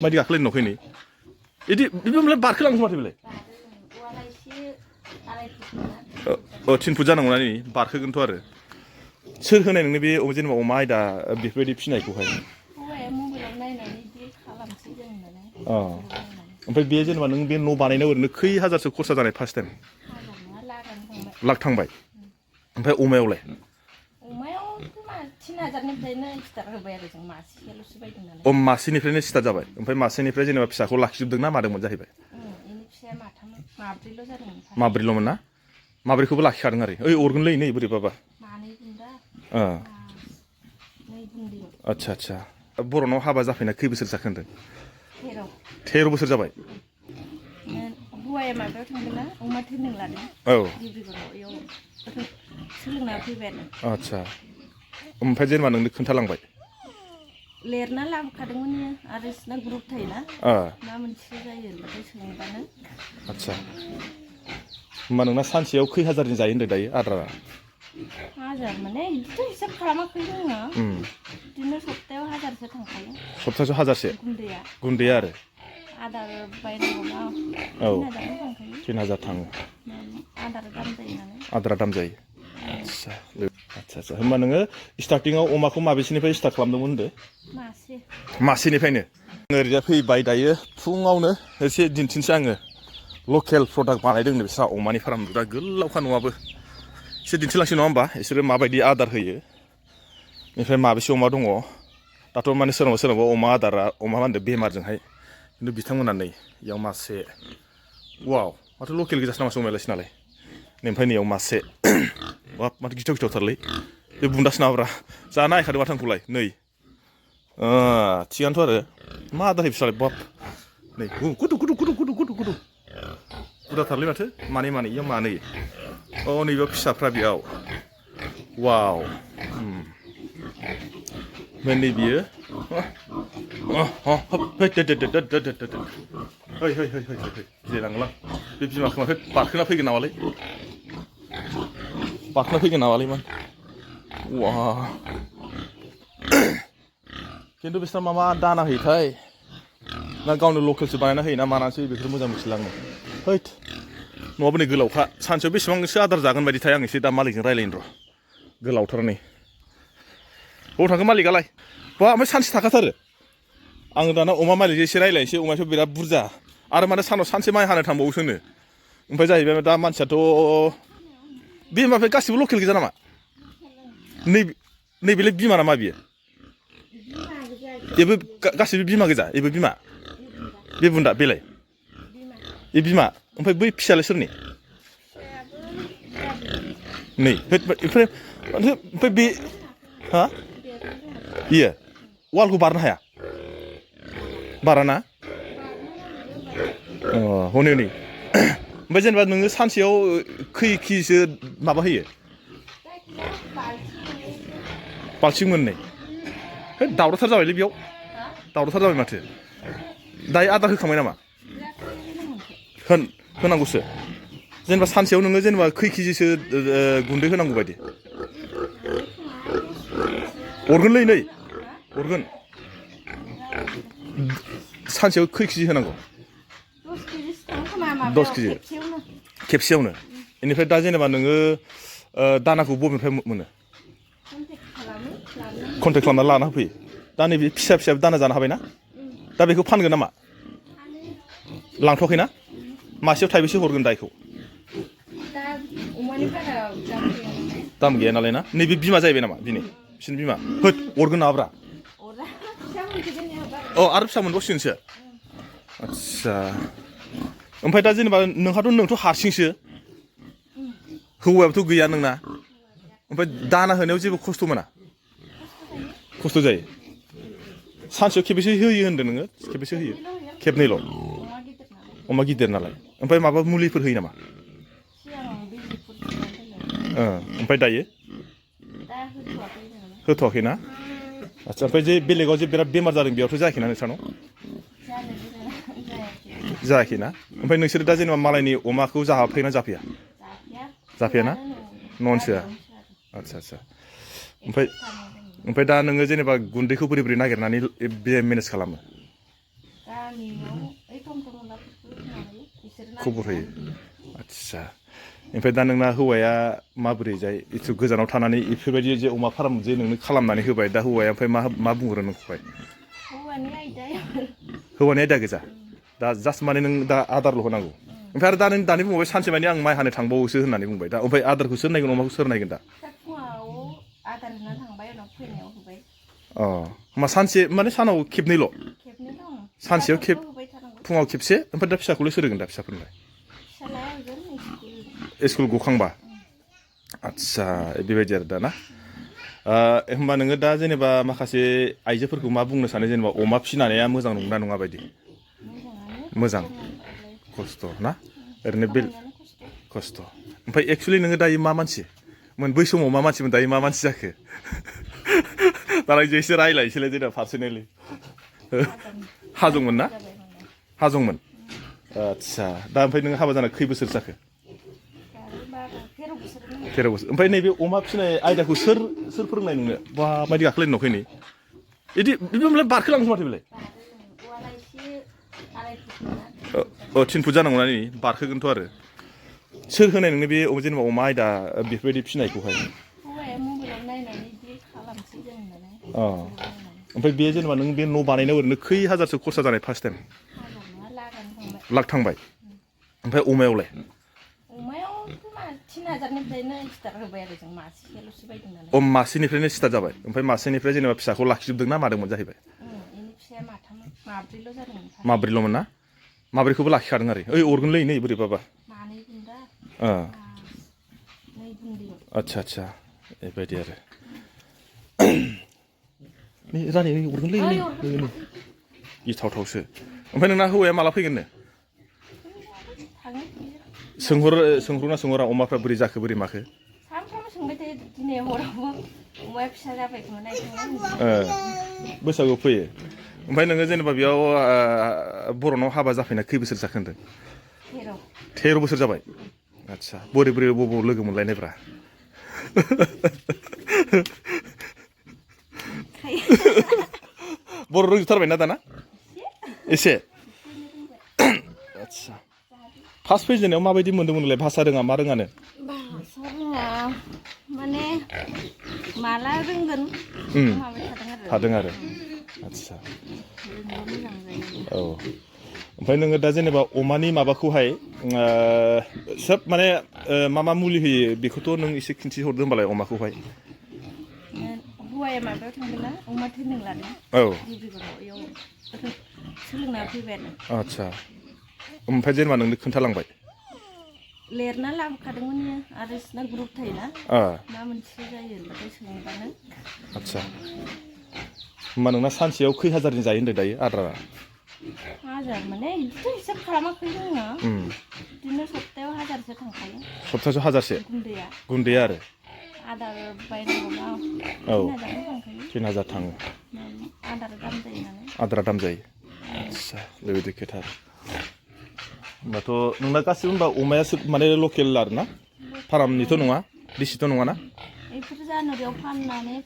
मायदि गाखोलायनो न'खैनि इदि बिबोलाय बारखोलाङो माथो बेलाय औ 3 फुट जानांगौना नै बारखोगोनथ' आरो सोर होनाय नोंनो बे जेनेबा अमा आयदा बेफोरबायदि फिनायखौहाय हौवाया मबाइलाव नायनानै बिदि खालामसै जों नालाय ओमफ्राय बे जेनेबा नों बे न' बानायनायाव ओरैनो खै हाजारसो खरसा जानाय फार्स्ट टाइम लाख थांबाय ओमफ्राय अमायावलाय अमायाव 3000निफ्रायनो स्टार्ट होबाय आरो जों मासेल'सो बायदों नालाय अ मासेनिफ्रायनो स्टार्ट जाबाय ओमफ्राय मासेनिफ्राय जेनेबा फिसाखौ लाखिजोबदों ना मादोंमोन जाहैबाय बेनि फिसाया माब्रैल' जादोंमोन माब्रैल'मोन ना माब्रैखौबो लाखिखादों आरो ओइ अरगोनलै नै बोरैबाबा मानै बुन्दा नै बुन्दै आच्छा आच्छा बर'नाव हाबा जाफैना खै बोसोर जाखो होनदों 13 बोसोर जाबाय हौवाया माबायाव थांदों ना अमा ट्रेनिं लादों औ डिब्रुगड़आव इयाव सोलोंना फैबाय आरो आच्छा ओमफ्राय जेनेबा नोंनो खोन्थालांबाय लिरना लाबोखादोंमोन इयो आरो बिसिना ग्रुप थायोना मा मोनसे जायो होनबाथाय सोंबानो आच्छा होमबा नोंना सानसेयाव खै हाजारनि जायो होनदों दायो आदारा हाजार माने बिदिथ' हिसाब खालामाखै जोङो बिदिनो सप्तायाव 1000सो थांखायो सप्तायाव 1000सो गुन्दैया आरो आदार बायनांगौना 3000 थाङो आदारा दाम जायो नालाय आदारा दाम जायो आच्छा होमबा नोङो स्टार्टिंआव अमाखौ माबेसेनिफ्राय स्टार्ट खालामदोंमोन होनदो मासेनिफ्रायनो ओरैजा फैबाय दायो फुङावनो एसे दिन्थिनोसै आङो लकेल प्रडाक्ट बानायदोंनो बिस्रा अमानि फार्म बिराद गोलावखा न'आबो एसे दिन्थिलांसै नङा होमबा बिसोरो माबायदि आदार होयो बेनिफ्राय माबेसे अमा दङ दाथ' माने सोरनावबा अमा आदारा अमा मा होनदों बेमारजोंहाय खिन्थु बिथांमोना नै इयाव मासे वाव माथो लकेल गोजासो नामासो अमायालाय नालाय ओमफ्राय नैयाव मासे बाब माथो गिथावथारलै बे बुन्दासो नामाब्रा जा नायखादों माथो आंखौलाय नै थिगानोथ' आरो मा आदार होयो बिस्रालाय बाब नै गुदु बुरजाथारलै माथो मानै इयाव मानै अ नैबेयाव फिसाफ्रा बेयाव वाव ओमफ्राय नै बियो गिलायलाङोलां बे बिमाखौ माथो बारखोना फैगोन नामालै मान वा खिन्थु बिस्रा मा दाना होयोथाय ना गावनो लकेलसो बानायना होयोना मानासो बेखौ मोजां मिथिलाङो हैद न'आबो नै गोलावखा सानसेयाव बेसेबांसो आदार जागोन बायदिथाय आं एसे दा मालिकजों रायलायनो र' गोलावथार नै बबाव थांखो मालिकआलाय बा ओमफ्राय सानसे थाखाथारो आङो दाना अमा मालिकजों एसे रायलायनोसै अमायाथ' बिराद बुरजा आरो माने सानाव सानसे माइ हानो थांबावोसोनो ओमफ्राय जाहैबाय दा मानसियाथ' बे माबाया गासिबो लकेल गोजा नामा नैबेलाय बिमा नामा बियो बेबो गासिबो बिमा गोजा बेबो बिमा बे बुन्दा बेलाय बे बिमा ओमफ्राय बै फिसालाय सोरनि नै ओमफ्राय बे हा इयो वालखौ बारनो हाया बाराना हनै ओमफ्राय जेनेबा नोङो सानसेयाव खै केजिसो माबा होयो बाल्थिं मोननै है दावरावथार जाबायलै बेयाव दावरावथार जाबाय माथो दायो आदार होखांबाय नामा होनांगौसो जेनेबा सानसेयाव नोङो जेनेबा खै केजिसो गुन्दै होनांगौ बायदि अरगोनलै नै अरगोन सानसेयाव खै केजि होनांगौ 10 केजि खेबसेयावनो बेनिफ्राय दा जेनेबा नोङो दानाखौ बबेनिफ्राय मोनो कन्टेक्ट खालामना लाना होफैयो दा नैबे फिसा दाना जानो हाबायना दा बेखौ फानगोन नामा लांथ'वाखैना मासेयाव थाइबेसे हरगोन दा बेखौ दाम गैया नालाय ना नैबे बिमा जाहैबाय नामा दिनै बिसोरनि बिमा होद अरगोन नामाब्रा अ आरो फिसा मोनबावसिगोनसो आच्छा ओमफ्राय दा जेनेबा नोंथ' हारसिंसो हौवायाबोथ' गैया नोंना ओमफ्राय दाना होनायाव जेबो खस्थ' मोना खस्थ' जायो सानसेयाव खेबेसे होयो होन्दों नोङो खेबेसे होयो खेबनैल' अमा गिदिर नालाय ओमफ्राय माबा मुलिफोर होयो नामा ओमफ्राय दायो होथ'वाखैना आच्छा ओमफ्राय जे बेलेगाव जे बिराद बेमार जादों बेयावथ' जायाखैना नोंसानाव जायाखैना ओमफ्राय नोंसोर दा जेनेबा मालायनि अमाखौ जाफैना जाफैया जाफैयाना न'निसोआ आच्छा ओमफ्राय दा नोङो जेनेबा गुन्दैखौ बोरै नागिरनानै बे मेनेज खालामो गामियाव ओइ टमटम अनलाफोरखौ माबायो बिसोरो खबर होयो आदसा ओमफ्राय दा नोंना हौवाया माबोरैजाय एथु गोजानाव थानानै इफोरबायदि जे अमा फार्म जे नोंनो खालामनानै होबाय दा हौवाया ओमफ्राय मा बुंहरो नोंखौहाय हौवानि आयदा हौवानि आयदा गोजा दा जास्ट माने नों दा आदारल' होनांगौ ओमफ्राय आरो दा नों दानि बुंबाय सानसे माने आं माइ हानो थांबावोसो होननानै बुंबाय दा ओमफ्राय आदारखौ सोर नायगोन अमाखौ सोर नायगोन दा फुङाव आदार होना थांबाय उनाव फैनायाव होबाय अ होमबा सानसे माने सानाव खेबनैल' खेबनै दं सानसेयाव खेब होबाय थानांगौ फुङाव खेबसे ओमफ्राय दा फिसाखौलाय सोर होगोन दा फिसाफोरनोलाय फिसालाया होगोन स्कुल गखांबा आदसा बेबायदि आरो दा ना होमबा नोङो दा जेनेबा माखासे आइजोफोरखौ मा बुंनो सानो जेनेबा अमा फिसिनाया मोजां नंगौना नङा बायदि मोजां खस्थ' ना ओरैनो बे खस्थ' ओमफ्राय एक्सुवेलि नोङो दायो मा मानसि बै समाव मा मानसिमोन दायो मा मानसि जाखो दालाय जे एसे रायज्लायनोसैलाय जेनेबा पार्सनेलि हाजंमोन ना हाजंमोन आदसा दा ओमफ्राय नोङो हाबा जाना खै बोसोर जाखो 13 बोसोर ओमफ्राय नैबे अमा फिसिनाय आयदाखौ सोर फोरोंनाय नोंनो माबायदि गाखोलायनो न'खैनि बिदि बेलाय बारखोलांसो माथो बेलाय 3 फुट जानांगौना नै बारखोगोनथ' आरो सोर होनाय नोंनो बे जेनेबा अमा आयदा बेफोरबायदि फिसिनायखौहाय ओमफ्राय बे जेनेबा नों बे न' बानायनायाव ओरैनो खै हाजारसो खरसा जानाय फार्स्ट टाइम लाख थांबाय ओमफ्राय अमायावलाय मासेनिफ्रायनो स्टार्ट जाबाय ओमफ्राय मासेनिफ्राय जेनेबा फिसाखौ लाखिजोबदों ना मादोंमोन जाहैबाय माब्रैल'मोन ना माब्रैखौबो लाखिखादों आरो ओइ अरगोनलै नै बोरैबाबा आदसा बेबायदि आरो जानाय अरगोनलै गिथावथावसो ओमफ्राय नोंना हौवाया माला फैगोननो सोंहरा अमाफ्रा बोरै जाखो बोरै माखो बैसागुआव फैयो ओमफ्राय नोङो जेनेबा बेयाव बर'नाव हाबा जाफैना खै बोसोर जाखो होनदों 13 बोसोर जाबाय आदसा बोरै बबाव लोगो मोनलायनायब्रा बर' रोंजोबथारबायना दाना एसे आदसा फार्स्ट फैजेननायाव माबायदि मोन्दोंमोन नोंलाय भाषा रोङा मा रोङानो माने माला रोंगोन थादों आरो आदसा औ ओमफ्राय नोङो दा जेनेबा अमानि माबाखौहाय सोब माने मा मुलि होयो बेखौथ' नों एसे खिन्थिहरदो होमबालाय अमाखौहाय हौवाया माबायाव थांदोंना अमा ट्रेनिं लादों डिब्रुगड़आव सोलोंना फैबाय आरो आदसा ओमफ्राय जेनेबा नोंनो खोन्थालांबाय लिरना लाबोखादोंमोन इयो आरो बिसिना ग्रुप थायोना मा मोनसे जायो होनबाथाय सोंबानो आदसा होमबा नोंना सानसेयाव खै हाजारनि जायो होनदों दायो आदारा हाजार माने बिदिथ' हिसाब खालामाखै जोङो बिदिनो सप्तायाव 1000सो थांखायो सप्तायाव 1000सो गुन्दैया आरो आदार बायनांगौबा 3000 थाङो आदारा दाम जायो आदसा बेबायदि खोथा होमबाथ' नोंना गासिबो होमबा अमाया माने लकेल आरो ना फार्मनिथ' नङा दिसिथ' नङा ना बेफोर जानुवारियाव फाननानै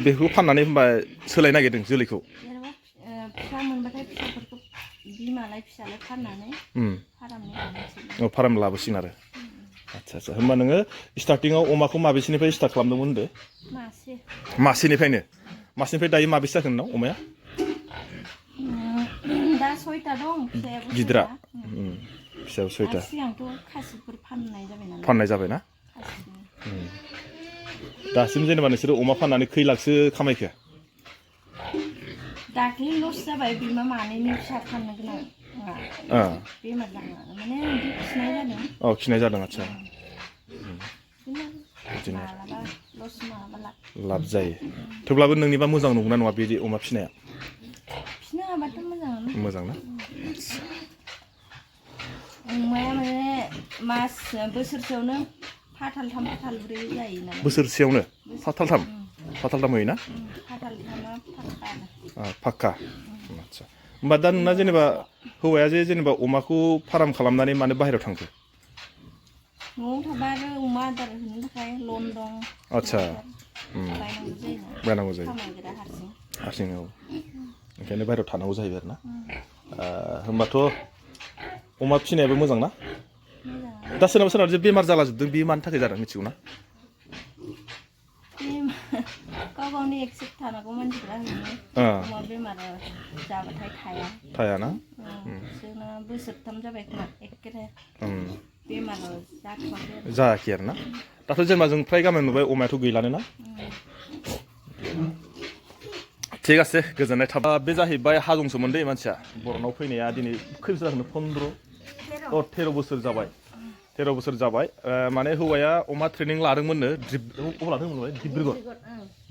बेखौ फाननानै होमबा सोलायनो नागिरदों जोलैखौ फिसा मोनबाथाय फिसाफोरखौ बिमालाय फिसालाय फाननानै फार्म लाबोसिगोन आरो आदसा होमबा नोङो स्टार्टिङाव अमाखौ माबेसेनिफ्राय स्टार्ट खालामदोंमोन होनदो मासेनिफ्राय दायो माबेसे जाखो नोंनाव अमाया दा 6टा दं फिसायाबो गिदिरा फिसायाबो 6टा सिगांथ' खासिफोर फाननाय जाबायना दासिम जेनेबा नोंसोरो अमा फाननानै खै लाखसो खामायखो दाख्लै लस जाबाय बिमा मानैनि फिसा फाननो गोनां बेमार जानानै माने बिदि खिनाय जादों खिनाय जादों आदसा बिदिनो लाब जायो थेवब्लाबो नोंनिबा मोजां नंगौना नङा बिदि अमा फिसिनाया फिसिनो हाबाथ' मोजां ना अमाया माने बोसोरसेयावनो फाथालथाम फाथालब्रै जायो नालाय बोसोरसेयावनो फाथालथाम होयोना फाक्का आदसा होमबा दा नोंना जेनेबा हौवाया जेनेबा अमाखौ फार्म खालामनानै मानो बाहेरायाव थांखो न'आव थाबा आरो अमा आदार होनो थाखाय लन दं आदसा बायनांगौ जायो हारसिं ओंखायनो बाहेरायाव थानांगौ जाहैबाय आरो ना होमबाथ' अमा फिसिनायाबो मोजां ना दा सोरनाबा सोरनाबा जे बेमार जालाजोबदों बेयो मानि थाखाय जादों मिथिगौ ना गाव गावनि एक्सेप्ट थानांगौ मानसिफ्रा ओरैनो अमा बेमारा जाबाथाय थाया ना जोंना बोसोरथाम जाबाय खोमा एखेरे बेमार जायाखै आरो ना दाथ' जेनेबा जों फ्राय गामियाव नुबाय अमायाथ' गैलानो ना ঠিক আছে गोजोननाय थाबाय बे जाहैबाय हाजंसोमोन दै मानसिया बर'नाव फैनाया दिनै खै बोसोर जाखोनो 13 बोसोर जाबाय 13 बोसोर जाबाय माने हौवाया अमा ट्रेनिं लादोंमोननो अबाव लादोंमोन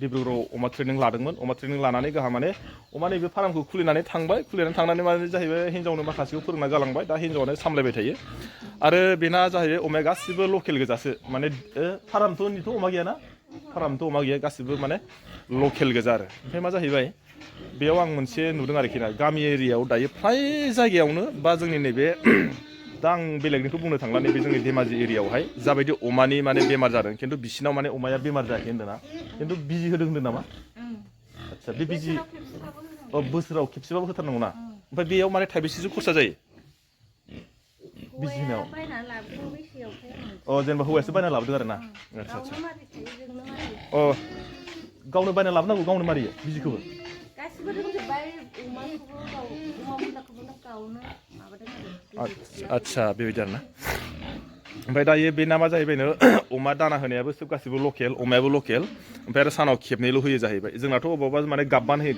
डिब्रुगड़आव अमा ट्रेनिं लादोंमोन अमा ट्रेनिं लानानै गाहा माने अमा नैबे फार्मखौ खुलिनानै थांनानै माने जाहैबाय हिन्जावनो माखासेखौ फोरोंना गालांबाय दा हिन्जावानो सामलायबाय थायो आरो बेना जाहैबाय अमाया गासिबो लकेल गोजासो माने फार्मथ' अमा गैयाना फार्मथ' अमा गैया गासिबो माने लकेल गोजा आरो ओमफ्राय मा जाहैबाय बेयाव आं मोनसे नुदों आरोखि ना गामि एरियायाव दायो फ्राय जायगायावनो बा जोंनि नैबे दा आं बेलेगनिखौ बुंनो थांला नैबे जोंनि धेमाजि एरियायावहाय जाबायदि अमानि माने बेमार जादों खिन्थु बिसिनाव माने अमाया बेमार जायाखै होन्दों ना खिन्थु बिजि होदों नामा आदसा बे बिजि बोसोराव खेबसेबाबो होथारनांगौ ना ओमफ्राय बेयाव माने थाइबेसेसो खरसा जायो बिजि होनायाव जेनेबा हौवायासो बायना लाबोदों आरो ना आदसा गावनो बायना लाबोनांगौ गावनो मारियो बिजिखौबो गासिबो रोंजोबबाय अमा बुन्दाखौबो गावनो माबादों आदसा बेबायदि आरो ना ओमफ्राय दायो बे ना मा जाहैबायनो अमा दाना होनायाबो सोब गासिबो लकेल अमायाबो लकेल ओमफ्राय आरो सानाव खेबनैल' होयो जाहैबाय जोंनाथ' अबावबा माने गाबबानो होयो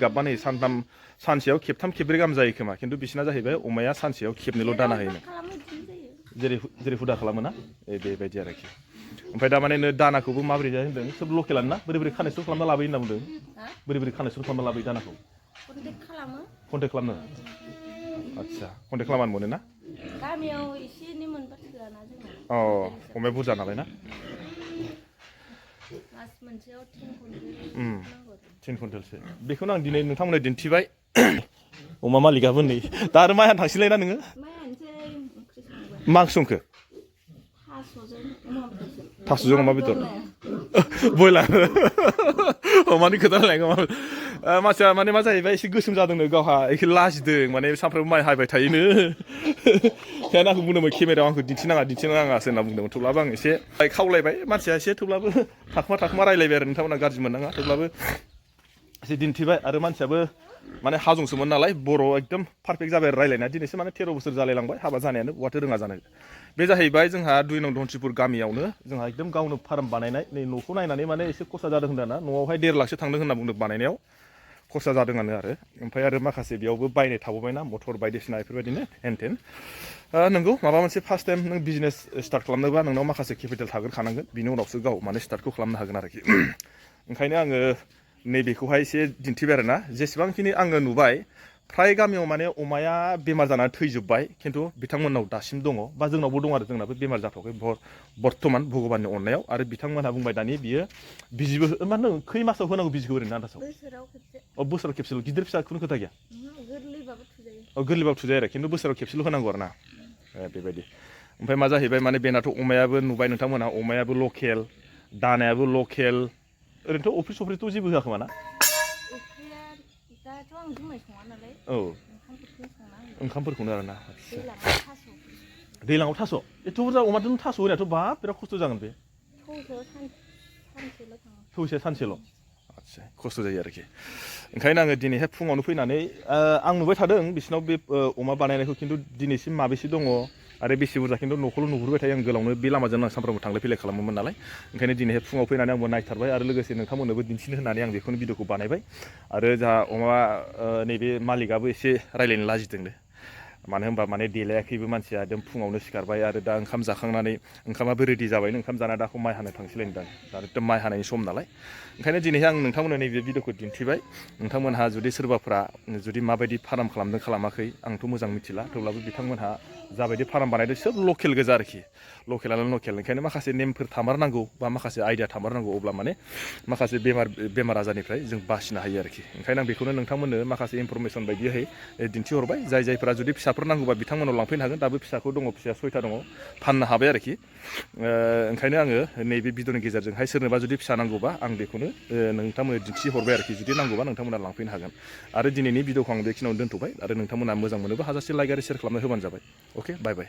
सानसेयाव खेबथाम खेबब्रै गाहाम जायो खोमा खिन्थु बिसिना जाहैबाय अमाया सानसेयाव खेबनैल' दाना होयोनो जेरै हुदा खालामो ना बेबायदि आरोखि ओमफ्राय दा माने दानाखौबो माबोरै जायो होनदों सोब लकेलानो ना बोरै कानेक्सन खालामना लाबोयो होनना बुंदों बोरै कानेक्सन खालामना लाबोयो दानाखौ कन्टेक्ट खालामनो आदसा कन्टेक्ट खालामनानै मोनो ना गामियाव एसे एनै मोनबाथो लाना जोङो अमाया बुरजा नालाय ना मास मोनसेयाव 10 कुइन्टेलसो बेखौनो आं दिनै नोंथांमोननो दिन्थिबाय अमा मालिकाबो नै दा आरो माइ हानो थांसैलाय ना नोङो मा ओंख्रि संखो थास'जों अमा बेदर बयलार अमानि खोथा रायलायगौ मानसिया माने मा जाहैबाय एसे गोसोम जादोंनो गावहा एसे लाजिदों माने सानफ्रोमबो माइ हाबाय थायोनो ओंखायनो आंखौ बुंदोंमोन केमेरायाव आंखौ दिन्थिनाङासो होनना बुंदोंमोन थेवब्लाबो आं एसे खावलायबाय मानसिया एसे थेवब्लाबो थाखुमा रायलायबाय आरो नोंथांमोना गाज्रि मोननाङा थेवब्लाबो एसे दिन्थिबाय आरो मानसियाबो माने हाजंसोमोन नालाय बर' एकदम पारफेक्ट जाबाय रायलायनाया दिनैसो माने 13 बोसोर जालायलांबाय हाबा जानायानो बहाथो रोङा जानो बे जाहैबाय जोंहा 2 नं धनसिपुर गामियावनो जोंहा एकदम गावनो फार्म बानायनाय नै न'खौ नायनानै माने एसे खरसा जादों होनदाना न'आवहाय 1.5 लाखसो थांदों होनना बुंदों बानायनायाव खरसा जादोंआनो आरो ओमफ्राय आरो माखासे बेयावबो बायनाय थाबावबायना मटर बायदिसिना बेफोरबायदिनो हेन नंगौ माबा मोनसे फार्स्ट टाइम नों बिजनेस स्टार्ट खालामनोबा नोंनाव माखासे केपिटेल थाग्रोखानांगोन बिनि उनावसो गाव माने स्टार्टखौ खालामनो हागोन आरोखि ओंखायनो आङो नैबेखौहाय एसे दिन्थिबाय आरो ना जेसेबांखिनि आङो नुबाय फ्राय गामियाव माने अमाया बेमार जानानै थैजोब्बाय खिन्थु बिथांमोननाव दासिम दङ बा जोंनावबो दं आरो जोंनाबो बेमार जाथ'वाखै बर्थमान भगबाननि अननायाव आरो बिथांमोनहा बुंबाय दानि बियो बिजिबो मा होनो खै मासाव होनांगौ बिजिखौ ओरैनो आन्दासाव बोसोराव खेबसेल' गिदिर फिसा खुनु खोथा गैया गोरलैबाबो थुजायो आरो खिन्थु बोसोराव खेबसेल' होनांगौ आरो ना बेबायदि ओमफ्राय मा जाहैबाय माने बेनाथ' अमायाबो नुबाय नोंथांमोनहा अमायाबो लकेल दानायाबो लकेल ओरैनोथ' अफ्रिथ' जेबो होआखोमा ना ओंखामफोरखौनो आरोना दैज्लाङाव थास' एथ' बुरजा अमाजों थास' होनायाथ' बाब बिराद खस्थ' जागोन बे थौसेया सानसेल' आदसा खस्थ' जायो आरोखि ओंखायनो आङो दिनैहाय फुङावनो फैनानै आं नुबाय थादों बिसिनाव बे अमा बानायनायखौ खिन्थु दिनैसिम माबेसे दङ आरो बेसे बुरजा खिन्थु न'खौल' नुहुरबाय थायो आं गोलावनो बे लामाजों आं सानफ्रोमबो थांलाय फैलाय खालामोमोन नालाय ओंखायनो दिनैहाय फुङाव फैनानै आंबो नायथारबाय आरो लोगोसे नोंथांमोननोबो दिन्थिनो होननानै आं बेखौनो भिडिअखौ बानायबाय आरो जोंहा अमा नैबे मालिकआबो एसे रायलायनो लाजिदोंनो मानो होनबा माने देलायाखैबो मानसिया एकदम फुङावनो सिखारबाय आरो दा ओंखाम जाखांनानै ओंखामाबो रेडि जाबायनो ओंखाम जाना दाखौ माइ हानो थांसैलायनो दा एकदम माइ हानायनि सम नालाय ओंखायनो दिनैहाय आं नोंथांमोननो नैबे भिडिअखौ दिन्थिबाय नोंथांमोनहा जुदि सोरबाफ्रा जुदि माबायदि फार्म खालामदों खालामाखै आंथ' मोजां मिथिला थेवब्लाबो बिथांमोनहा जाबायदि फार्म बानायदों सोब लकेल गोजा आरोखि लकेलानो लकेल ओंखायनो माखासे नेमफोर थामारनांगौ बा माखासे आइडिया थामारनांगौ अब्ला माने माखासे बेमार आजारनिफ्राय जों बासिनो हायो आरोखि ओंखायनो आं बेखौनो नोंथांमोननो माखासे इनफरमेसन बायदियै दिन्थिहरबाय जायफोरा जुदि फिसाफोर फिसाफोर नांगौबा बिथांमोनाव लांफैनो हागोन दाबो फिसाखौ दङ फिसाया 6टा दङ फाननो हाबाय आरोखि ओंखायनो आङो नैबे भिडिअनि गेजेरजोंहाय सोरनोबा जुदि फिसा नांगौबा आं बेखौनो नोंथांमोननो दिन्थिहरबाय आरोखि जुदि नांगौबा नोंथांमोना लांफैनो हागोन आरो दिनैनि भिडिअखौ आं बेखिनियावनो दोनथ'बाय आरो नोंथांमोना मोजां मोनोबा हाजासे लाइक आरो शेयार खालामना होबानो जाबाय अके बाय बाय